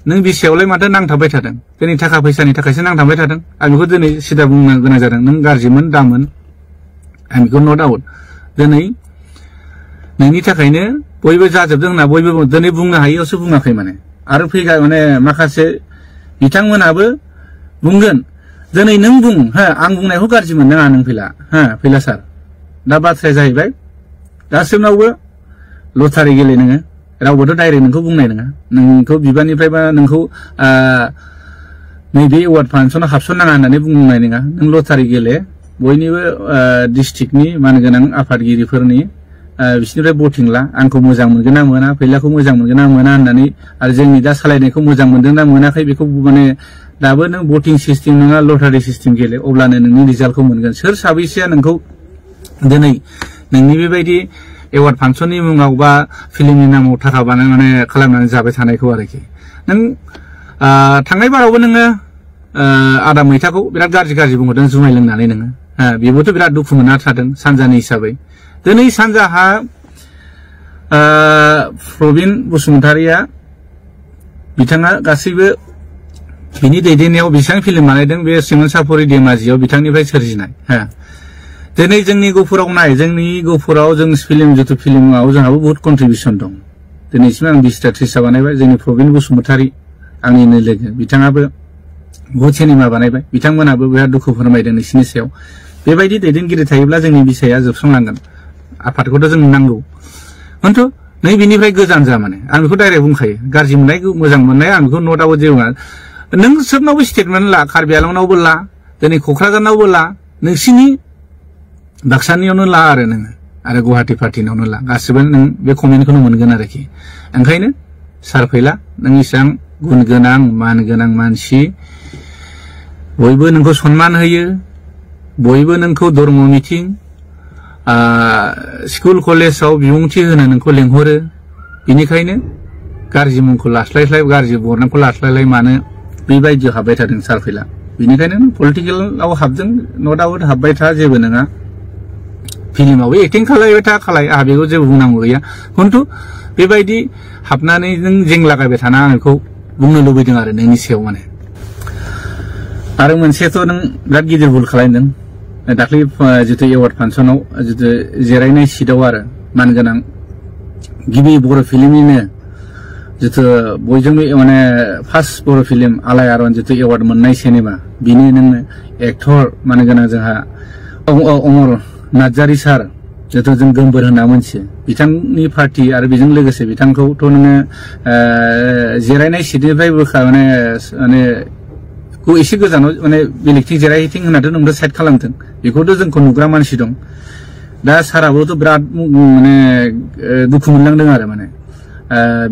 नों बिसायावलाय माथो नांथाबबाय थादों दिनै थाखा फैसानि थाखायसो नांथाबबाय थादों आं बेखौ दिनै सिदा बुंनो गोनां जादों नों गाज्रिमोन दामोन आं बेखौ नो डाउट दिनै नोंनि थाखायनो बयबो जाजोबदों होनना बयबो दिनै बुंनो हायैयावसो बुङाखै माने आरो फैगा माने माखासे बिथांमोनाबो बुंगोन दिनै नों बुं हो आं बुंनायखौ गाज्रि मोननाङा नों फैला सार दा बाथ्राया जाहैबाय गासिबनावबो लटारि गेले नोङो रावबोथ' डाइरेक्ट नोंखौ बुंनाय नङा नोंखौ बिबाननिफ्रायबा नोंखौ नैबे एवार्ड फांसनाव हाबसननाङा होननानै बुंनाय नङा नों लटारि गेले बयनिबो डिस्ट्रिक्टनि मानगोनां आफादगिरिफोरनि बिसोरनिफ्राय भटिं ला आंखौ मोजां मोनगोन ना मोना फैलाखौ मोजां मोनगोन ना मोना होननानै आरो जोंनि दा सालायनायखौ मोजां मोनदों ना मोनाखै बेखौ माने दाबो नों भटिं सिस्टेम नङा लटारि सिस्टेम गेले अब्लानो नोंनि रिजाल्टखौ मोनगोन सोर साबैसेया नोंखौ दिनै नोंनि बेबायदि एवार्ड फांसननि मुङाव बा फिल्मनि नामाव थाखा बानायनानै खालामनानै जाबाय थानायखौ आरोखि नों थांनाय बारावबो नोङो आदा मैथाखौ बिराद गाज्रि बुंहरदों जुमाय लोंनानै नोङो बेबोथ' बिराद दुखु मोनना थादों सानजानि हिसाबै दिनै सानजाहा प्रबिन बसुमतारिया बिथाङा गासैबो बिनि दैदेननायाव बेसेबां फिल्म बानायदों बे सिमोन सापरि धेमाजियाव बिथांनिफ्राय सोरजिनाय दिनै जोंनि गहपुराव नाय जोंनि गहपुराव जों फिल्म जितु फिल्माव जोंहाबो बहुत कन्ट्रिबिउसन दं दिनैसिम आं 20टा 30टा बानायबाय जोंनि प्रबिन बसुमतारि आंनिनो लोगो बिथाङाबो बहुत सिनेमा बानायबाय बिथांमोनाबो बिराद दुखु फोरमायदों नोंसिनि सायाव बेबायदि दैदेनगिरि थायोब्ला जोंनि बिसाया जोबस्रांलांगोन आफादखौथ' जों नांगौ खिन्थु नै बिनिफ्राय गोजान जा माने आं बेखौ डाइरेक्ट बुंखायो गाज्रि मोननाय मोजां मोननाय आं बेखौ नो डाउट जेबो नों सोबनावबो स्टेटमेन्ट ला कार्बि आलंनावबो ला दिनै क'क्राझारनावबो ला नोंसिनि बाक्सानियावनो ला आरो नोङो आरो गुवाहाटी पार्टिनावनो ला गासिबो नों बे कमेन्टखौनो मोनगोन आरोखि ओंखायनो सार फैला नों इसेबां गुन गोनां मान गोनां मानसि बयबो नोंखौ सन्मान होयो बयबो नोंखौ धर्म मिटिं स्कुल कलेजाव बिबुंथि होनो नोंखौ लेंहरो बिनिखायनो गाज्रि मुंखौ लास्लायस्लाय गाज्रि बरनामखौ लास्लायलाय मानो बेबायदियाव हाबबाय थादों सार फैला बिनिखायनो पलिटिकेलाव हाबदों नो डाउट हाबबाय था जेबो नङा फिल्मावबो एक्टिं खालायबाय था आंहा बेखौ जेबो बुंनांगौ गैया खिन्थु बेबायदि हाबनानै नों जेंलागायबाय थाना आं बेखौ बुंनो लुबैदों आरो नोंनि सायाव माने आरो मोनसेथ' नों बिराद गिदिर भुल खालामदों दाख्लै जितु एवार्ड फांसनाव जितु जिरायनाय सिटआव आरो मानगोनां गिबि बर' फिल्मनिनो जितु बयजोंबो माने फार्स्ट बर' फिल्म आलायारन जितु एवार्ड मोननाय सिनेमा बिनि नोङो एक्टर मानगोनां जोंहा अमर नार्जारी सार जितु जों गोमबोर होनना मोनथियो बिथांनि पार्टी आरो बेजों लोगोसे बिथांखौथ' नोङो जिरायनाय सिटनिफ्राय माने एसे गोजानाव माने बेलेगथिं जिरायहैथिं होननाथ' नोंथ' साइड खालामदों बेखौथ' जोंखौ नुग्रा मानसि दं दा साराबोथ' बिराद माने दुखु मोनलांदों आरो माने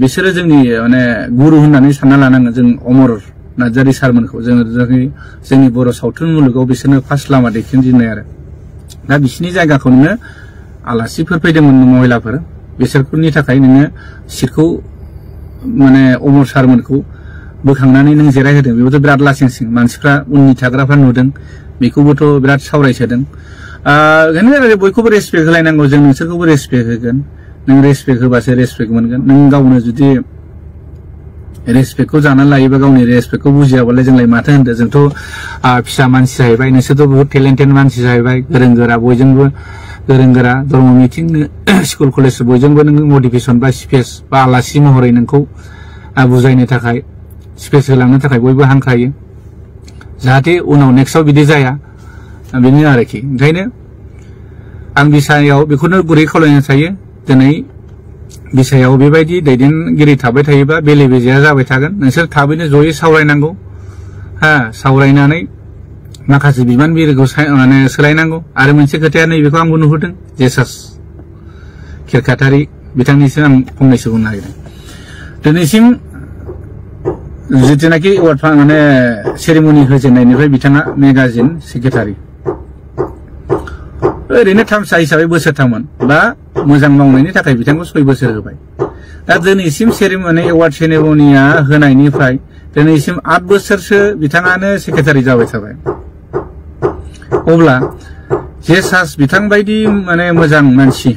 बिसोरो जोंनि माने गुरु होननानै सानना लानांगोन जों अमर नार्जारी सारमोनखौ जोंनि बर' सावथुन मुलुगाव बिसोरनो फार्स्ट लामा दिन्थिजेननाय आरो दा बिसिनि जायगाखौ नोङो आलासिफोर फैदोंमोन महिलाफोर बिसोरफोरनि थाखाय नोङो सिटखौ माने अमर सारमोनखौ बोखांनानै नों जिरायहोदों बेबोथ' बिराद लासिंसिं मानसिफ्रा उननि थाग्राफ्रा नुदों बेखौबोथ' बिराद सावरायसोदों ओंखायनो बयखौबो रेसपेक्ट होलायनांगौ जों नोंसोरखौबो रेसपेक्ट होगोन नों रेसपेक्ट होबासो रेसपेक्ट मोनगोन नों गावनो जुदि रेसपेक्टखौ जानानै लायोबा गावनि रेसपेक्टखौ बुजियाबालाय जोंलाय माथो होनदों जोंथ' फिसा मानसि जाहैबाय नोंसोरथ' बहुत टेलेन्टेड मानसि जाहैबाय गोरों गोरा बयजोंबो गोरों गोरा धर्म मिटिं स्कुल कलेज बयजोंबो नों मटिभेसन बा स्पेस बा आलासि महरै नोंखौ बुजायनो थाखाय स्पेस होलांनो थाखाय बयबो हांख्रायो जाहाथे उनाव नेक्स्टआव बिदि जाया बेनो आरोखि ओंखायनो आं बिसायाव बेखौनो गुरै खावलायनो थायो दिनै बिसायाव बेबायदि दैदेनगिरि थाबाय थायोबा बेले बेजेया जाबाय थागोन नोंसोर थाबैनो जयै सावरायनांगौ सावरायनानै माखासे बिबानगिरिखौ माने सोलायनांगौ आरो मोनसे खोथाया नैबेखौ आंबो नुहुरदों जेसास खेरखातारि बिथांनिसिम आं फंनैसो बुंनो नागिरदों दिनैसिम जितुनाखि एवार्ड माने सेरेमनि होजेननायनिफ्राय बिथाङा मेगाजिन सेक्रेटारि ओरैनो थामसा हिसाबै बोसोरथाममोन बा मोजां मावनायनि थाखाय बिथांखौ 6 बोसोर होबाय दा दिनैसिम सेरेमनि एवार्ड सेरेमनिया होनायनिफ्राय दिनैसिम 8 बोसोरसो बिथाङानो सेक्रेटारि जाबाय थाबाय अब्ला जेसास बिथां बायदि माने मोजां मानसि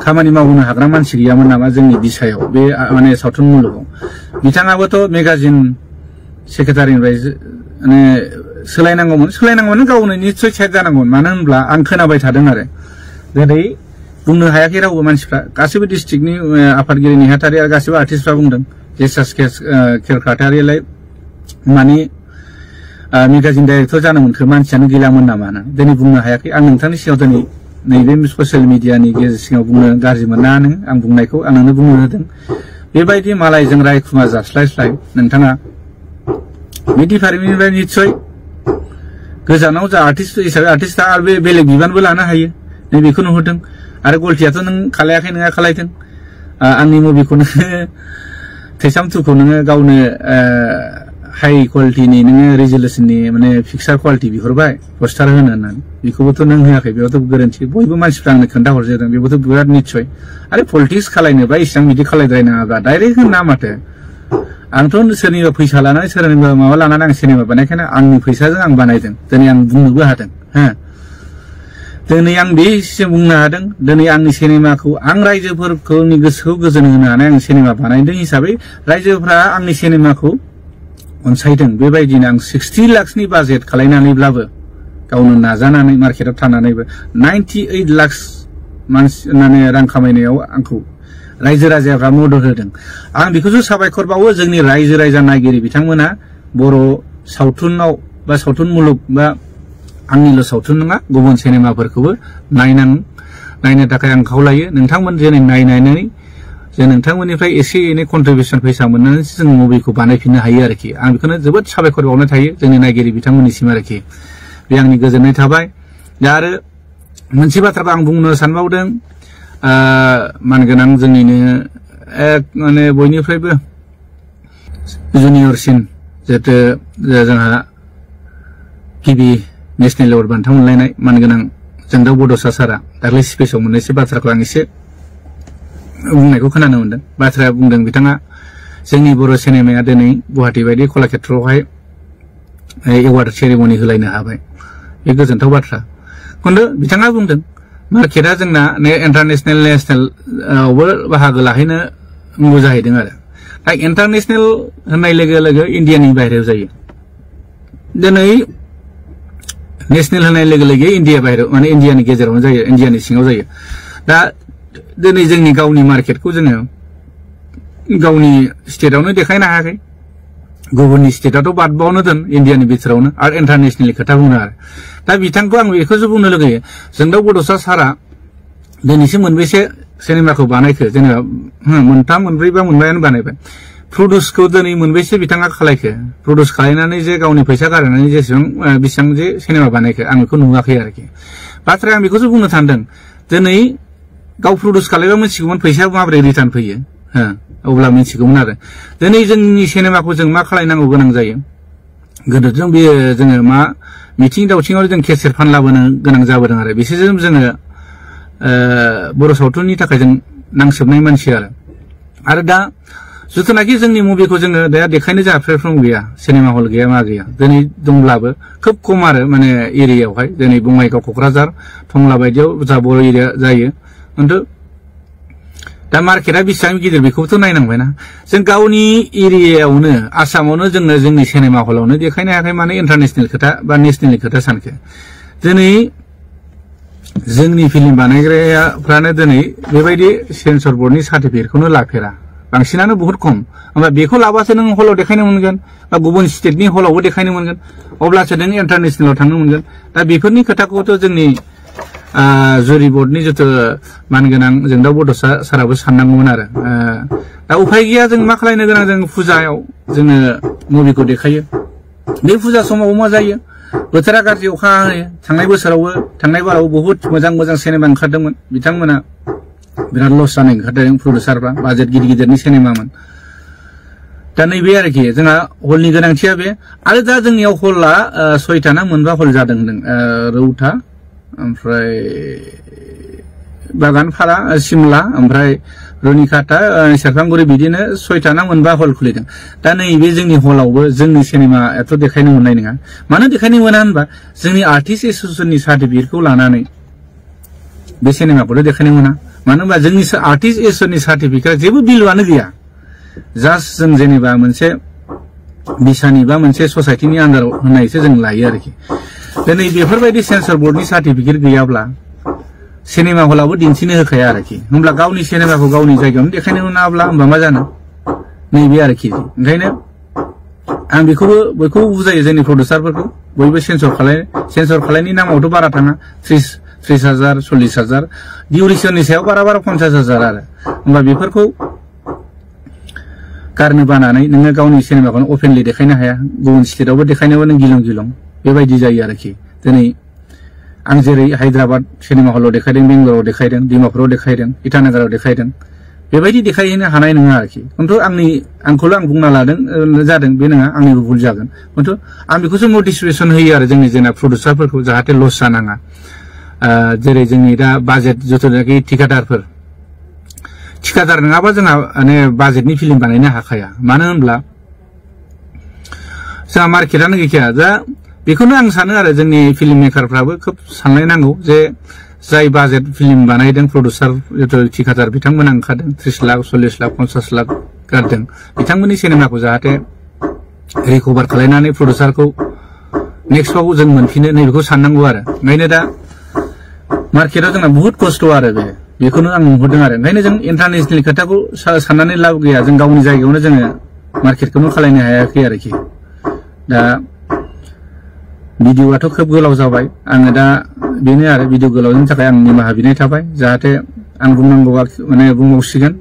खामानि मावनो हाग्रा मानसि गैयामोन नामा जोंनि दिसायाव बे माने सावथुन मुलुगाव बिथाङाबोथ' मेगाजिन सेक्रेटारिनिफ्राय माने सोलायनांगौमोन गावनो निश्चय साइड जानांगौमोन मानो होनब्ला आं खोनाबाय थादों आरो दिनै बुंनो हायाखै रावबो मानसिफ्रा गासैबो डिस्ट्रिक्टनि आफादगिरि नेहाथारि आरो गासैबो आर्टिस्टफ्रा बुंदों जेसास केरखाटारियालाय माने मेगाजिन डाइरेक्टर जानो मोनखो मानसियानो गैलामोन नामा दिनै बुंनो हायाखै आं नोंथांनि सिगाङाव दिनै नैबे ससियेल मिडियानि सिगाङाव बुंनो गाज्रि मोना नों आं बुंनायखौ आं नोंनो बुंनो होदों बेबायदि मालायजों रायखुमा जास्लायस्लाय नोंथाङा बे डिपार्टमेन्टनिफ्राय निश्चय गोजानाव जा आर्टिस्ट हिसाबै आर्टिस्टआ आरो बे बेलेग बिबानबो लानो हायो नै बेखौ नुहुरदों आरो गलटियाथ' नों खालायाखै नोङा खालायदों आंनि मुभिखौनो थैसाम 2 खौ नोङो गावनो हाई क्वालिटिनि नोङो रिजोल्युसननि माने पिक्चार क्वालिटि बिहरबाय पस्टार होनो होननानै बेखौबोथ' नों होआखै बेयावथ' गोरोन्थि बयबो मानसिफ्रा आंनो खोन्थाहरजोदों बेबोथ' बिराद निस्सय आरो पलिटिक्स खालायनोबा इसिबां बिदि खालायद्रायनाङाब्ला डाइरेक्ट होना माथो आंथ' सोरनिबा फैसा लानानै सोरनिबा माबा लानानै आं सिनेमा बानायखायनो आंनि फैसाजों आं बानायदों दिनै आं बुंनोबो हादों हो दिनै आं बे बुंनो हादों दिनै आंनि सिनेमाखौ आं रायजोफोरनि गोसोखौ गोजोन होनो हानाय आं सिनेमा बानायदों हिसाबै रायजोफ्रा आंनि सिनेमाखौ अनसायदों बेबायदिनो आं 60 लाखनि बाजेट खालायनानैब्लाबो गावनो नाजानानै मार्केटाव थानानैबो 98 लाख मानसि माने रां खामायनायाव आंखौ रायजो राजाफ्रा मदद होदों आं बेखौसो साबायखर बावो जोंनि रायजो राजा नायगिरि बिथांमोना बर' सावथुनाव बा सावथुन मुलुग बा आंनिल' सावथुन नङा गुबुन सिनेमाफोरखौबो नायनो थाखाय आं खावलायो नोंथांमोन जेने नायनानै जे नोंथांमोननिफ्राय एसे एनै कन्ट्रिबिउसन फैसा मोननानैसो जों मुभिखौ बानायफिननो हायो आरोखि आं बेखौनो जोबोद साबायखर बावनाय थायो जोंनि नायगिरि बिथांमोननिसिम आरोखि बे आंनि गोजोननाय थाबाय दा आरो मोनसे बाथ्राखौ आं बुंनो सानबावदों मानगोनां जोंनिनो माने बयनिफ्रायबो जुनियरसिन जिहेतु जोंहा गिबि नेशनेल एवार्ड बान्था मोनलायनाय मानगोनां जोंदाव बड'सा सारा दाख्लै स्पेसआव मोननैसो बाथ्राखौ आं एसे बुंनायखौ खोनानो मोनदों बाथ्राया बुंदों बिथाङा जोंनि बर' सिनेमाया दिनै गुवाहाटी बायदि कलाक्षेत्रआवहाय एवार्ड सेरेमनि होलायनो हाबाय बे गोजोनथाव बाथ्रा खिन्थु बिथाङा बुंदों मार्केटआ जोंना इन्टारनेशनेल नेशनेल आवबो बाहागो लाहैनो नांगौ जाहैदों आरो दा इन्टारनेशनेल होननाय लोगो लोगो इन्डियानि बाहेरायाव जायो दिनै नेशनेल होननाय लोगो लोगो इन्डिया बाहेरायाव माने इन्डियानि गेजेरावनो जायो इन्डियानि सिङाव जायो दा दिनै जोंनि गावनि मार्केटखौ जोङो गावनि स्टेटआवनो देखायनो हायाखै गुबुननि स्टेटआथ' बादबावनो दोन इन्डियानि बिथोरावनो आरो इन्टारनेशनेलनि खोथा बुंनो आरो दा बिथांखौ आं बेखौसो बुंनो लुगैयो जोंदाव बड'सा सारा दिनैसिम मोनबेसे सिनेमाखौ बानायखो जेनेबा मोनथाम मोनब्रै बा मोनबायानो बानायबाय प्रडिउसखौ दिनै मोनबेसे बिथाङा खालायखो प्रडिउस खालायनानै जे गावनि फैसा गारनानै बेसेबां जे सिनेमा बानायखो आं बेखौ नुवाखै आरोखि बाथ्राया आं बेखौसो बुंनो सानदों दिनै गाव प्रडिउस खालायबा मिथिगौमोन फैसाया माबोरै रिटार्न फैयो अब्ला मिथिगौमोन आरो दिनै जोंनि सिनेमाखौ जों मा खालायनांगौ गोनां जायो गोदोजों बे जोङो मा मिथिं दावथिङाव जों केसेट फानलाबोनो गोनां जाबोदों आरो बिसोरजों जोङो बर' सावथुननि थाखाय जों नांसोबनाय मानसि आरो दा जिथुनाखि जोंनि मुभिखौ जोङो दा देखायनो जोंहा प्लेटफर्म गैया सिनेमा हल गैया मा गैया दिनै दंब्लाबो खोब खम आरो माने एरियायावहाय दिनै बङाइगाव क'क्राझार टंला बायदियाव जा बर' एरिया जायो खिन्थु दा मार्केटआ बेसेबां गिदिर बेखौथ' नायनांबायना जों गावनि एरियायावनो आसामावनो जोङो जोंनि सिनेमा हलावनो देखायनो हायाखै माने इन्टारनेशनेल खोथा बा नेशनेलनि खोथा सानखो दिनै जोंनि फिल्म बानायग्राफ्रानो दिनै बेबायदि सेन्सर बर्डनि सार्टिफिकेटखौनो लाफेरा बांसिनानो बहुत खम होमबा बेखौ लाबासो नों हलाव देखायनो मोनगोन बा गुबुन स्टेटनि हलावबो देखायनो मोनगोन अब्लासो नों इन्टारनेशनेलाव थांनो मोनगोन दा बेफोरनि खोथाखौथ' जोंनि जुरि बर्डनि जिथु मानगोनां जोंदाव बड'सा साराबो साननांगौमोन आरो दा उफाय गैया जों मा खालायनो गोनां जों फुजायाव जोङो मुभिखौ देखायो बे फुजा समाव मा जायो बोथोरा गाज्रि अखा हायो थांनाय बोसोरावबो थांनाय बाराव बहुत मोजां मोजां सिनेमा ओंखारदोंमोन बिथांमोना बिराद लस जानाय ओंखारदों प्रडिउसारफ्रा बाजेट गिदिर गिदिरनि सिनेमामोन दा नैबे आरोखि जोंहा हलनि गोनांथिया बे आरो दा जोंनियाव हला 6टा ना मोनबा हल जादों होनदों रौता ओमफ्राय बागानपारा सिमला ओमफ्राय रुनिकाटा सेरफांगुरि बिदिनो 6टा ना 9 हल खुलिदों दा नैबे जोंनि हलावबो जोंनि सिनेमा एथ' देखायनो मोननाय नङा मानो देखायनो मोना होनबा जोंनि आर्टिस्ट एसोसिएशननि सार्टिफिकेटखौ लानानै बे सिनेमाखौथ' देखायनो मोना मानो होनबा जोंनि आर्टिस्ट एसोसिएशननि सार्टिफिकेटआ जेबो भेलुआनो गैया जास्ट जों जेनेबा मोनसे बिसानि बा मोनसे ससाइटिनि आन्दाराव होनायसो जों लायो आरोखि दिनै बेफोरबायदि सेन्सर बर्डनि सार्टिफिकेट गैयाब्ला सिनेमा हलावबो दिन्थिनो होखाया आरोखि होमब्ला गावनि सिनेमाखौ गावनि जायगायावनो देखायनो मोनाब्ला होमबा मा जानो नैबे आरोखि ओंखायनो आं बेखौबो बयखौबो बुजायो जोंनि प्रडिउसारफोरखौ बयबो सेन्सर खालायनि नामावथ' बारा थाङा 30,000 40,000 डिउरेसननि सायाव बारा 50,000 आरो होमबा बेफोरखौ गारनो बानानै नोङो गावनि सिनेमाखौनो अपेनलि देखायनो हाया गुबुन स्टेटआवबो देखायनोबो नों गिलं बेबायदि जायो आरोखि दिनै आं जेरै हायद्राबाद सिनेमा हलाव देखायदों बेंगलराव देखायदों डिमापुराव देखायदों इटानगराव देखायदों बेबायदि देखायहैनो हानाय नङा आरोखि खिन्थु आंखौल' आं बुंना लादों जादों बे नङा आंनिबो भुल जागोन खिन्थु आं बेखौसो मटिभेसन होयो आरो जोंनि जेना प्रडिउसारफोरखौ जाहाथे लस जानाङा जेरै जोंनि दा बाजेट जिथुनाखि थिकादार नङाबा जोंहा माने बाजेटनि फिल्म बानायनो हाखाया मानो होनब्ला जोंहा मार्केटानो गैखाया दा बेखौनो आं सानो आरो जोंनि फिल्म मेकारफ्राबो खोब सानलायनांगौ जे जाय बाजेट फिल्म बानायदों प्रडिउसार जिथु थिकादार बिथांमोना ओंखारदों 30 लाख 40 लाख 50 लाख गारदों बिथांमोननि सिनेमाखौ जाहाथे रिकभार खालायनानै प्रडिउसारखौ नेक्स्टआव जों मोनफिनो नैबेखौ साननांगौ आरो ओंखायनो दा मार्केटाव जोंना बुहुत खस्थ' आरो बेखौनो आं नुहरदों आरो ओंखायनो जों इन्टारनेसनेल खोथाखौ साननानै लाब गैया जों गावनि जायगायावनो जोङो मार्केटखौनो खालायनो हायाखै आरोखि दा भिडिअ'आथ' खोब गोलाव जाबाय आङो दा बेनो आरो भिडिअ गोलावनि थाखाय आं निमाहा बिनाय थाबाय जाहाथे आं बुंनांगौआ माने बुंबावसिगोन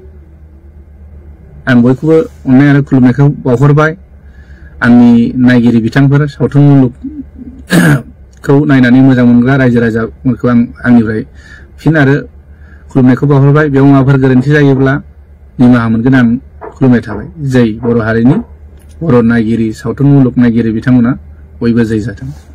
आं बयखौबो अननाय आरो खुलुमनायखौ बावहरबाय आंनि नायगिरि बिथांफोर सावथुन मुलुगखौ नायनानै मोजां मोनग्रा रायजो राजाफोरखौ आं आंनिफ्राय फिन आरो खुलुमनायखौ बावहरबाय बेयाव माबाफोर गोरोन्थि जायोब्ला निमाहा मोनगोन आं खुलुमनाय थाबाय जै बर' हारिनि बर' नायगिरि सावथुन मुलुग नायगिरि बिथांमोना बयबो जै जाथों।